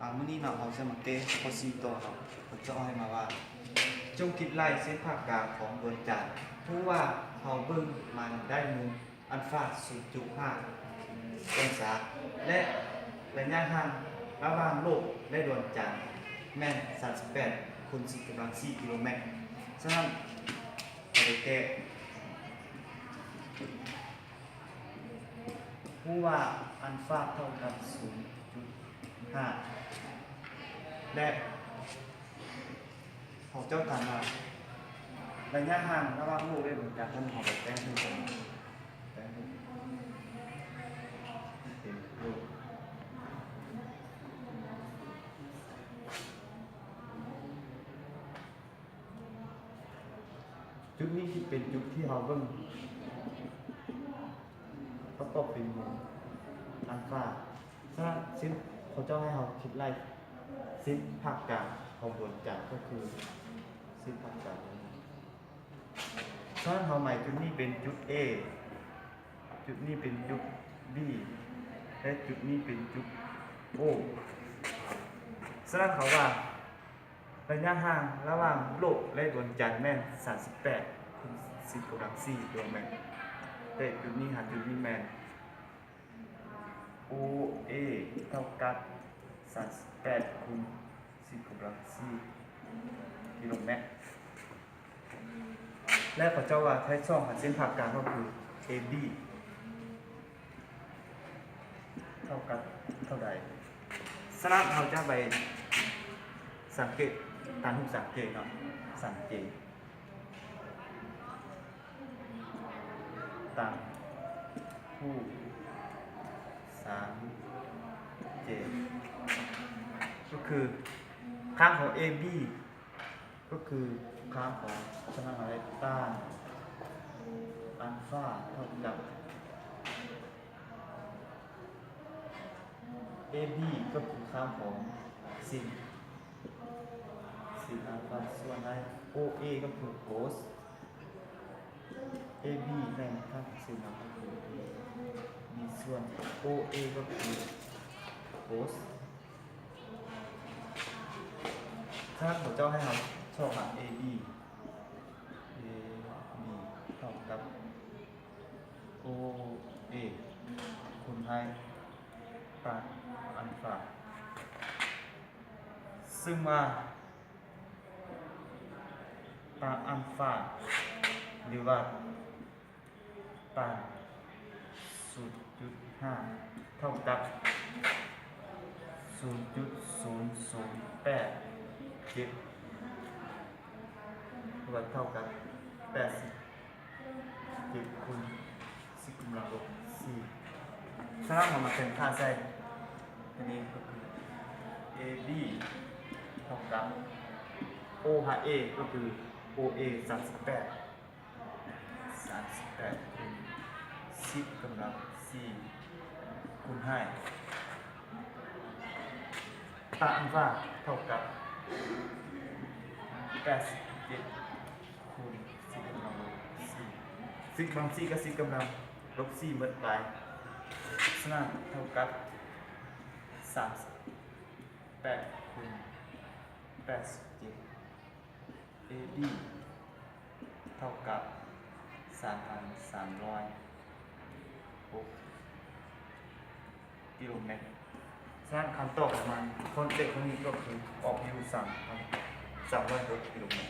ອາ ມື້ນີ້ເນາະ ເຮົາຈະມາແກ້ຂໍ້ສີ່ຕໍ່ເນາະ. ເຂົາເຈົ້າໃຫ້ມາວ່າ ຈົ່ງຄິດໄລ່ເສັ້ນຜ່າກາງຂອງດວງຈັນ. ຮູ້ວ່າເຮົາເບິ່ງມັນໄດ້ມຸມອັນຟາສູນຈຸດຫ້າອົງສາ ແລະ ໄລຍະຫ່າງລະຫວ່າງໂລກ ແລະ ດວງຈັນແມ່ນສາມສິບແປດຄູນສີ່ກຳລັງສີ່ກິໂລແມັດ. ສະນັ້ນ ເຮົາໄດ້ແກ້ ຮູ້ວ່າອັນຟາເທົ່າກັບສູນຈຸດຫ້າ ແລະ ເຂົາເຈົ້າຖາມວ່າ ໄລຍະຫ່າງລະຫວ່າງໂລກ ແລະ ດວງຈັນ. ເຮົາໄປແປງເປັນ ແປງເປັນ ເປັນໂລກ. ຈຸດນີ້ຊິເປັນຈຸດທີ່ເຮົາເບິ່ງປະກອບເປັນໝູ່ອັນຟາ. ສະນັ້ນ ເສັ້ນ ເຂົາເຈົ້າໃຫ້ເຮົາຄິດໄລ່ເສັ້ນຜ່າກາງຂອງດວງຈັນ ກໍຄືເສັ້ນຜ່າກາງ. ສະນັ້ນ ເຮົາໝາຍຈຸດນີ້ເປັນຈຸດ A, ຈຸດນີ້ເປັນຈຸດ B ແລະ ຈຸດນີ້ເປັນຈຸດ O. ສະນັ້ນ ເຂົາວ່າ ໄລຍະຫ່າງລະຫວ່າງໂລກ ແລະ ດວງຈັນແມ່ນສາມສິບແປດຄູນສິບກຳລັງສີ່ກິໂລແມັດ, ແຕ່ຈຸດນີ້ຫາຈຸດນີ້ແມ່ນ ໂອເອ ເທົ່າກັບສາມສິບແປດຄູນສິບກຳລັງສີ່ກິໂລແມັດ. ແລະ ເຂົາເຈົ້າວ່າໃຫ້ຊ່ອງຫາເສັ້ນຜ່າກາງກໍຄື ເອບີ ເທົ່າກັບເທົ່າໃດ. ສະນັ້ນ ເຮົາຈະໄປສັງເກດຕາມຮູບສັງເກດເນາະ, ສັງເກດຕາມຮູບສັງເກດ ກໍຄືຂ້າງຂອງ ເອບີ ກໍຄືຂ້າງຂອງ ສະນັ້ນ ເຮົາໄດ້ຕ້ານອັນຟາເທົ່າກັບ ເອບີ ກໍຄືຂ້າງຂອງຊິນ ຊິນອັນຟາ ສ່ວນໃຫ້ ໂອເອ ກໍຄືໂກສ ເອບີ ແມ່ນຂ້າງຂອງຊິນເນາະ ກໍຄື ມີສ່ວນ ໂອເອ ກໍຄືໂກສ. ຖ້າເຂົາເຈົ້າໃຫ້ເຮົາຊອກຫາ ເອບີ ເອບີ ເທົ່າກັບ ໂອເອ ຄູນໃຫ້ຕາມອັນຟາ ຊຶ່ງວ່າຕາມອັນຟາ ຫຼືວ່າ ຕາມສູນຈຸດຫ້າ ເທົ່າກັບສູນຈຸດສູນສູນແປດເຈັດ ຫຼືວ່າເທົ່າກັບແປດສິບເຈັດຄູນສິບກຳລັງລົບສີ່. ສະນັ້ນ ເຮົາມາແທນຄ່າໃສ່ ອັນນີ້ກໍຄື ເອບີ ເທົ່າກັບ ໂອຫາເອ ກໍຄື ໂອເອ ສາມສິບແປດ ສາມສິບແປດຄູນສິບກຳລັງສີ່ ຄູນໃຫ້ຕາມອັນຟາເທົ່າກັບແປດສິບເຈັດຄູນສິບກຳລັງລົບສີ່ ສິບກຳລັງສີ່ກັບສິບກຳລັງລົບສີ່ໝົດໄປ. ສະນັ້ນ ເທົ່າກັບສາມສິບແປດຄູນແປດສິບເຈັດ. ເອບີ ເທົ່າກັບສາມພັນສາມຮ້ອຍຫົກກິໂລແມັດ. ສະນັ້ນ ຄຳຕອບຂອງມັນ ຄວາມເລັກຂອງນີ້ກໍຄືອອກຢູ່ສາມພັນສາມຮ້ອຍຫົກກິໂລແມັດ.